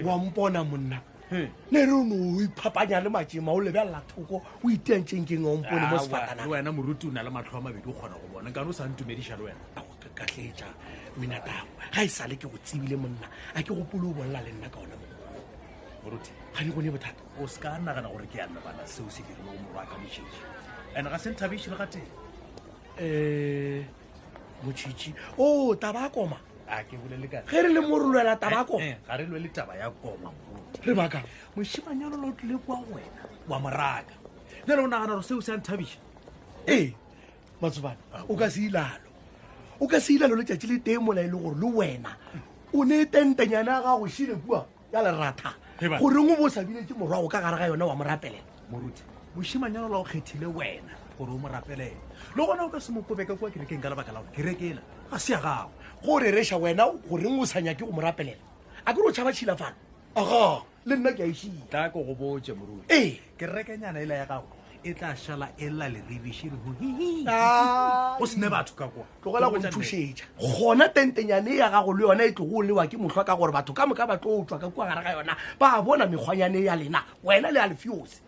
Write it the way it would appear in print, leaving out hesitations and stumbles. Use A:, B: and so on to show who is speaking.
A: Wa mpona monna. Ne re o no o iphapanya le matšema o lebelela thoko o iteantšeng keng o mpone mo sefatana.
B: Le wena moruti o na le matlho a mabedi o kgona go bona nkane o sa ntumediša le wena.
A: Ka tletša minatago ga e sale ke go tsebile monna a ke gopole o bolela le nna ka ona mogolo.
B: Moruti
A: ga ne gone bothata.
B: O se ka nagana gore ke a lebala seo se dirilego morwa ka motšhitšhi. And ga se nthabiše le gatee.
A: Um motšhitšhi o taba ya koma.
B: A ke bolele ka
A: Ge re le mo re lwela taba ya koma.
B: Eh, eh, ga re lwele taba ya koma moruti.
A: Re baka.
B: Mošemanyana o tlile kwa go wena wa moraka. Bjale o nagana gore seo se a nthabiša?
A: Ee, Matsobane, o ka se ilalo. O ka se ilalo letšatši le tee mola e le gore le wena o ne tentenyana ya gago šile kua ya leratha. Goreng o bo o sa biletše morwago ka gare ga yona wa mo rapelela?
B: Moruti, mošemanyana ola o kgethile wena gore o mo rapelele. Le gona o ka se mo kobe ka kua kerekeng ka lebaka la gore kereke ela ga se ya gago.
A: Go rereša wena goreng o sa nyake go mo rapelela? A ke re o tšhaba tšhilafalo? Aga, le nna ke a e šia.
B: Tla ke go botše moruti.
A: Ee.
B: Kerekenyana ela ya gago e tla šala e lla leribiši re hihihi. Go se ne batho ka kwa.
A: Tlogela go ntšhošetša. Gona tentenyane ya gago le yona e tlogo lewa ke mohlwa ka gore batho ka moka ba tlo tšwa ka kua gare ga yona ba bona mekgwanyane ya lena, wena le Alfiose.